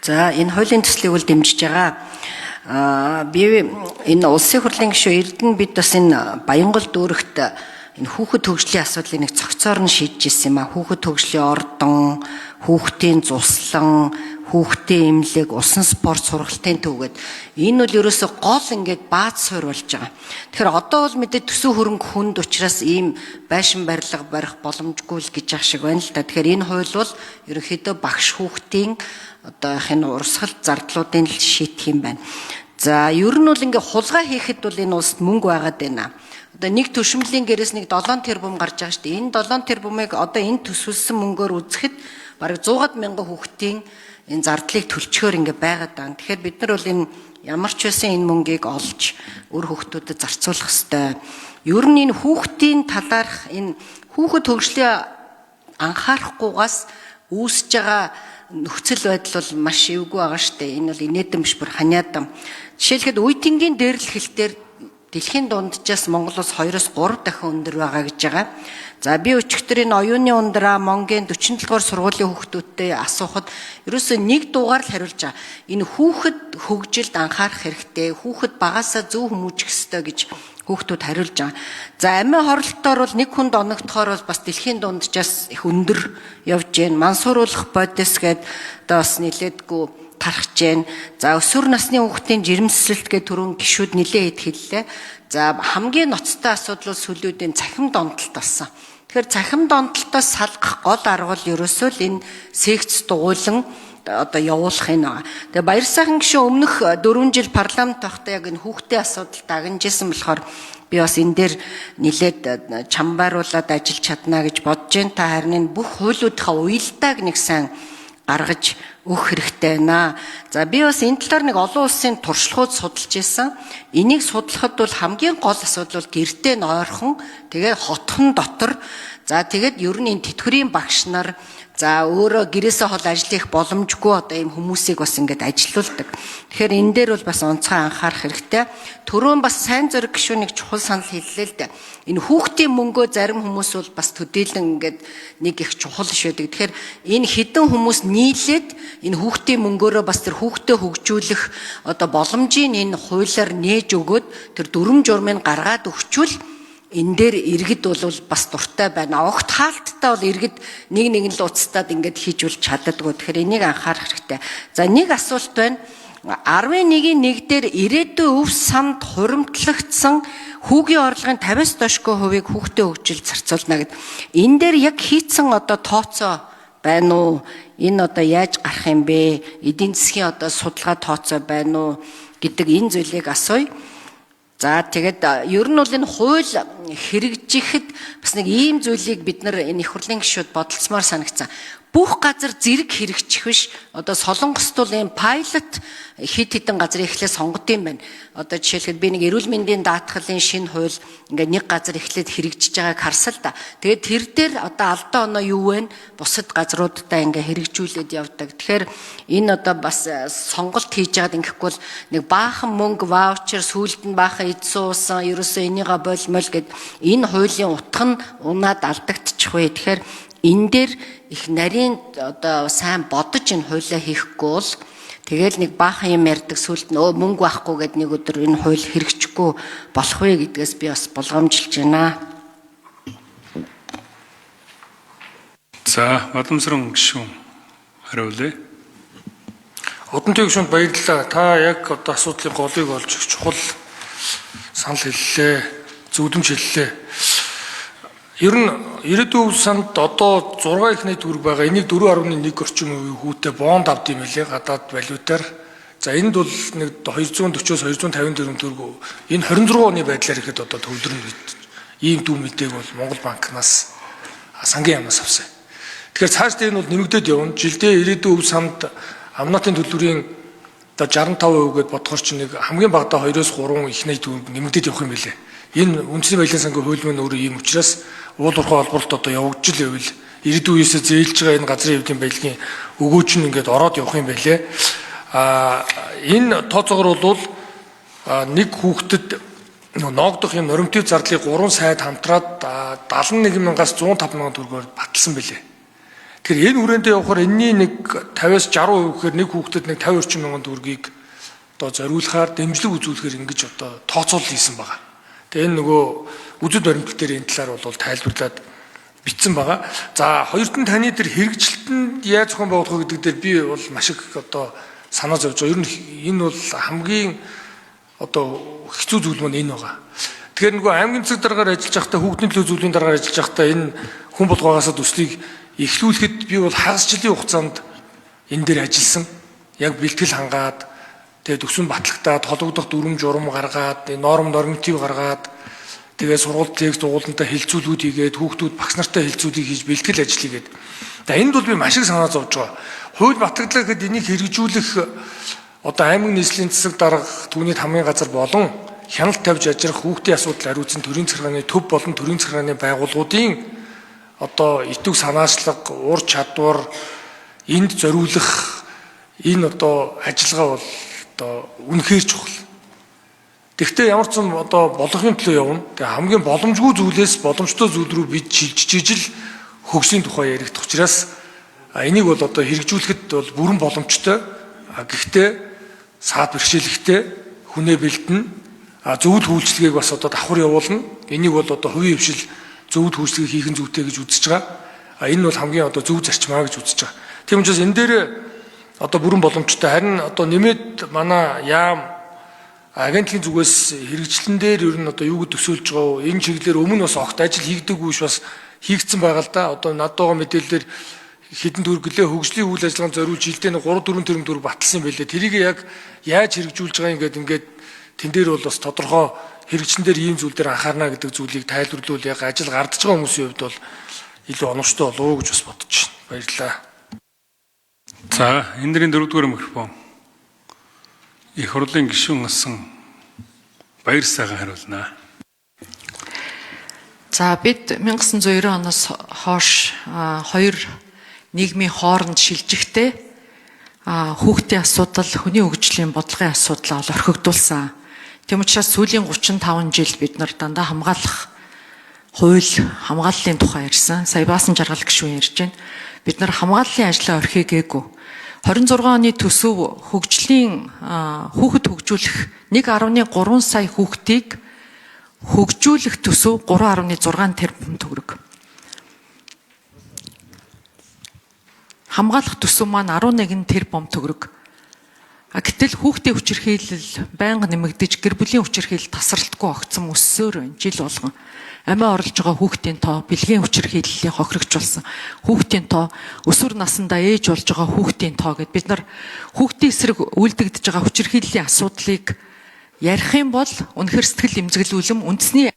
За, энэ хуулийн төслийг бол дэмжиж байгаа. Би энэ улсын хурлын гишүүн Эрдэнэ бид бас энэ Баянгол дүүрэгт энэ хүүхэд хөгжлийн асуудлыг нэг цогцоор нь шийдэж ирсэн юм а. Хүүхэд хөгжлийн ордон, хүүхдийн зуслан, хүүхдийн эмнэлэг, усан спорт сургалтын төв гээд энэ бол ерөөсөө гол ингээд бааз суурь болж байгаа. Тэгэхээр одоо бол мэдээ төсөв хөрөнгө хүнд учраас ийм байшин барилга барих боломжгүй л гэж ах шиг байна л да. Тэгэхээр энэ хууль бол ерөнхийдөө багш хүүхдийн одоо энэ урсгал зардлуудын л шийдэх юм байна. За, ер нь бол ингээ хулгай хийхэд бол энэ улсад мөнгө байгаад байна. Одоо нэг төшмөлийн гэрээс нэг 7 тэрбум гарч байгаа шүү дээ. Энэ 7 тэрбумыг одоо энэ төсвөлсөн мөнгөөр үзэхэд бараг 100 мянган хүүхдийн энэ зардлыг төлчхөөр ингээ байгаад байна. Тэгэхээр бид нар бол энэ ямар ч байсан энэ мөнгийг олж үр хүүхдүүдэд зарцуулах ёстой. Ер нь энэ хүүхдийн талаарх энэ хүүхэд хөгжлийн анхаарахгүйгаас үүсэж байгаа нөхцөл байдал бол маш эвгүй байгаа шүү дээ. Энэ бол инээдэн биш, бүр ханиадан. Жишээлхэд үе тэнгийн дээрлэх хил дээр дэлхийн дунджаас Монгол улс 2-оос 3 дахин өндөр байгаа гэж байгаа. За, би өчигдөр энэ оюуны ундраа Монгийн 47 дугаар сургуулийн хүүхдүүдтэй асуухад ерөөсөө нэг дуугаар л хариулж байгаа. Энэ хүүхэд хөгжилд анхаарах хэрэгтэй. Хүүхэд багасаа зөв хүмүүжих ёстой гэж хүүхдүүд хариулж байгаа. За, амиа хорлолтоор бол нэг хүнд оногдохоор бол бас дэлхийн дунджаас их өндөр явж гэн. Мансууруулах бодис гээд одоо бас нилээдгүй тархаж гэн. За, өсвөр насны хүүхдийн жирэмслэлт гэх түрүүн гишүүд нилээ хэд хэллээ. За, хамгийн ноцтой асуудал бол сүүлүүдийн цахим донтолт болсон. Тэгэхээр цахим донтолтоос салгах гол арга бол ерөөсөө л энэ секц дугуйлан одоо явуулах юм байгаа. Тэгээ Баяр сайхан гишүүн өмнөх 4 жил парламент байхдаа яг энэ хүүхдийн асуудал дагнаж исэн болохоор би бас энэ дээр нилээд чамбааруулад ажиллаж чадна гэж бодож байна. Та харин энэ бүх хуулиудынхаа уялдааг нэг сайн гаргаж өгөх хэрэгтэй байна. За, би бас энэ талаар нэг олон улсын туршлагууд судалж ирсэн. Энийг судлахад бол хамгийн гол асуудал бол гэртээ нойрхон, тэгээ хотхон дотор, за тэгээд ер нь энэ тэтгэврийн багш нар, за өөрөө гэрээсээ хол ажил хийх боломжгүй одоо ийм хүмүүсийг бас ингээд ажилуулдаг. Тэгэхээр энэ дээр бол бас онцгой анхаарах хэрэгтэй. Түрүүн бас сайн зориг гишүүн нэг чухал санал хэллээ л дээ. Энэ хүүхдийн мөнгөө зарим хүмүүс бол бас төдийлөн ингээд нэг их чухал иш байдаг. Тэгэхээр энэ хідэн хүмүүс нийлээд энэ хүүхдийн мөнгөөрөө бас тэр хүүхдээ хөгжүүлэх одоо боломжийг энэ хуулиар нээж өгөөд тэр дүрм журмыг гаргаад өгчүүл энэ дээр иргэд бол бас дуртай байна. Огт хаалттай бол иргэд нэг нэг нь л уцтаад ингээд хийж үл чаддаггүй. Тэгэхээр энийг анхаарах хэрэгтэй. За, нэг асуулт байна. 11-ийн 1 дээр ирээдүйн өв санд хуримтлагдсан хүүгийн орлогын 50-аас доошгүй хувийг хүүхдээ хөгжилд зарцуулна гэд. Энэ дээр яг хийцэн одоо тооцоо байна уу? Энэ одоо яаж гарах юм бэ? Эдийн засгийн одоо судалгаа тооцоо байна уу гэдэг энэ зүйлийг асууя. За, тэгээд ер нь бол энэ хууль хэрэгжихэд бас нэг ийм зүйлийг бид нар энэ их хурлын гишүүд бодолцмоор санагцсан. Бүх газар зэрэг хэрэгжих биш. Одоо Солонгост бол ийм пайлот хит хитэн газар эхлээд сонгод юм байна. Одоо жишээлбэл би нэг эрүүл мэндийн даатгалын шинэ хууль ингээд нэг газар эхлээд хэрэгжиж байгааг харсан л да. Тэгээд тэр дээр одоо алдаа оноо юу вэ? Бусад газруудтай ингээд хэрэгжүүлээд явдаг. Тэгэхээр энэ одоо бас сонголт хийж байгаад ингэхгүй бол нэг баахан мөнгө ваучер сүүлд нь баахан эдсэн уусан ерөөсөө энийга болмол гэд энэ хуулийн утга нь унаад алдагдчих вэ. Тэгэхээр энэ дээр их нарийн одоо сайн бодож энэ хуулиа хийхгүй бол тэгэл нэг баахан юм ярьдаг, сүлд нь мөнгө байхгүй гэд нэг өдөр энэ хууль хэрэгжихгүй болох вэ гэдгээс би бас болгоомжилж байна. За, Бадамсран гишүүн хариулъя. Одонтой гишүүнд баярлалаа. Та яг одоо асуудлын голыг олж их чухал санал хэллээ, зөвлөмж хэллээ. Ер нь ирээдүйн өв санд одоо 6 их найт төгрөг байгаа. Энийг 4.1 орчим хувийн хүүтэй бонд авд юм лээ гадаад валютаар. За, энд бол нэг 240-оос 254 төгрөг энэ 26 оны байдлаар ихэд одоо төвлөрнө гэж ийм дүн мэдээг бол Монгол банкнаас, сангийн яамнаас авсан. Тэгэхээр цаашдаа энэ бол нэмэгдээд явна. Жилдээ ирээдүйн өв санд амнатын төлбөрийн одоо 65% гэдээ бодохоор чинь нэг хамгийн багадаа 2-оос 3 их найт төгрөг нэмэгдээд явах юм билээ. Энэ үндэсний баялаг сангийн хууль маань өөрөө ийм учраас уул уурхай олборлолт одоо явагдаж л байвал ирээдүйн үеэсээ зээлж байгаа энэ газрын хэвдийн баялагын өгөөж нь ингээд ороод явах юм байлээ. Энэ тооцоогоор бол нэг хүүхдэд ноогдох юм норматив зардлыг 3 сайд хамтраад 71 мянгаас 105 мянган төгрөгөөр баталсан билээ. Тэгэхээр энэ хүрээндээ явахаар энэний нэг 50-аас 60% гэхээр нэг хүүхдэд нэг 50 орчим мянган төгрөгийг одоо зориулахаар дэмжлэг үзүүлэхээр ингэж одоо тооцоолол хийсэн байгаа. Тэгээ энэ нөгөө үзэд баримтлал дээр энэ талаар бол тайлбарлаад бичсэн байгаа. За хоёрт нь таны тэр хэрэгжилтэнд яаж зохион байгуулах вэ гэдэг дээр би бол маш их одоо санаа зовж байгаа. Ер нь энэ бол хамгийн одоо хэцүү зүйл маань энэ байгаа. Тэгэхээр нөгөө аймгийн засаг даргаар ажиллаж байхдаа хүүхдийн төлөө зүйлийн даргаар ажиллаж байхдаа энэ хүн болгоогоос төслийг эхлүүлэхэд би бол хагас жилийн хугацаанд энэ дээр ажилласан. Яг бэлтгэл хангаад тэгээд төсөв батлагтаад холбогдох дүрм журам гаргаад норм норматив гаргаад тэгээд сургууль текст угуулантай хэлцүүлгүүд хийгээд хүүхдүүд багш нартай хэлцүүлгийг хийж бэлтгэл ажил хийгээд. За энд бол би маш их санаа зовж байгаа. Хууль батлагдлаа гэхэд энийг хэрэгжүүлэх одоо аймаг нийслэлийн засаг дарга түүний хамгийн газар болон хяналт тавьж ажиллах хүүхдийн асуудал хариуцсан төрийн захиргааны төв болон төрийн захиргааны байгууллагуудын одоо итвэг санаачлага, ур чадвар энд зориулах энэ одоо ажиллагаа бол одоо үнэхээр чухал. Тэгвэл ямар ч юм одоо болгохын төлөө явна. Тэгээ хамгийн боломжгүй зүйлээс боломжтой зүйл рүү бид шилжиж ижил хөгжлийн тухай яригдах учраас энийг бол одоо хэрэгжүүлэхэд бол бүрэн боломжтой. Гэхдээ саад бэрхшээлэгтэй хүнээ бэлдэнэ. Зөвлө үйлчилгээг бас одоо давхар явуулна. Энийг бол одоо хувийн хвшил зөвлө үйлчилгээг хийх нь зүйтэй гэж үзэж байгаа. Энэ бол хамгийн одоо зөв зарчмаа гэж үзэж байгаа. Тийм учраас энэ дээр одоо бүрэн боломжтой. Харин одоо нэмээд манай яам агентлагийн зүгээс хэрэгжлэн дээр ер нь одоо юу гэж төсөөлж байгаа вэ? Энэ чиглэлээр өмнө бас огт ажил хийгдэггүй ш бас хийгдсэн байгаа л да. Одоо надад байгаа мэдээлэлээр хэдэн төгрөглөө хөгжлийн үйл ажиллагаанд зориулж жилдээ 3 4 тэрбум төгрөг баталсан юм байлээ. Тэрийг яг яаж хэрэгжүүлж байгаа юм гээд ингээд тэн дээр бол бас тодорхой хэрэгжлэн дээр ийм зүйл дээр анхаарна гэдэг зүйлийг тайлбарлавал яг ажил гардаж байгаа хүмүүсийн хувьд бол илүү оновчтой болов уу гэж бас бодож байна. Баярлалаа. За энэ дэрийн дөрөвдүгээр микрофон. Их хурлын гишүүн асан баяр сайхан хариулнаа. За бид 1990 оноос хойш хоёр нийгмийн хооронд шилжихдээ хүүхдийн асуудал, хүний хөгжлийн бодлогын асуудлаа орхигдуулсан. Тийм учраас сүүлийн 35 жил бид нар дандаа хамгаалах хууль, хамгааллын тухай ярьсан. Сая Баасан жаргал гишүүн ярьж байна. Бид нар хамгааллын ажлаа орхигээгүй. 26 оны төсөв хөгжлийн хүүхэд хөгжүүлэх 1.3 сая хүүхдийг хөгжүүлэх төсөв 3.6 тэрбум төгрөг. Хамгаалах төсөв маань 11 тэрбум төгрөг. Гэтэл хүүхдийн хүчирхийлэл байнга нэмэгдэж, гэр бүлийн хүчирхийлэл тасралтгүй огцом өссөөр байна жил болгон. Амиа орлож байгаа хүүхдийн тоо, бэлгийн хүчирхийллийн хохирогч болсон хүүхдийн тоо, өсвөр насндаа ээж болж байгаа хүүхдийн тоо гэд бид нар хүүхдийн эсрэг үйлдэгдэж байгаа хүчирхийллийн асуудлыг ярих юм бол үнэхэр сэтгэл эмзэглүүлэм үндэсний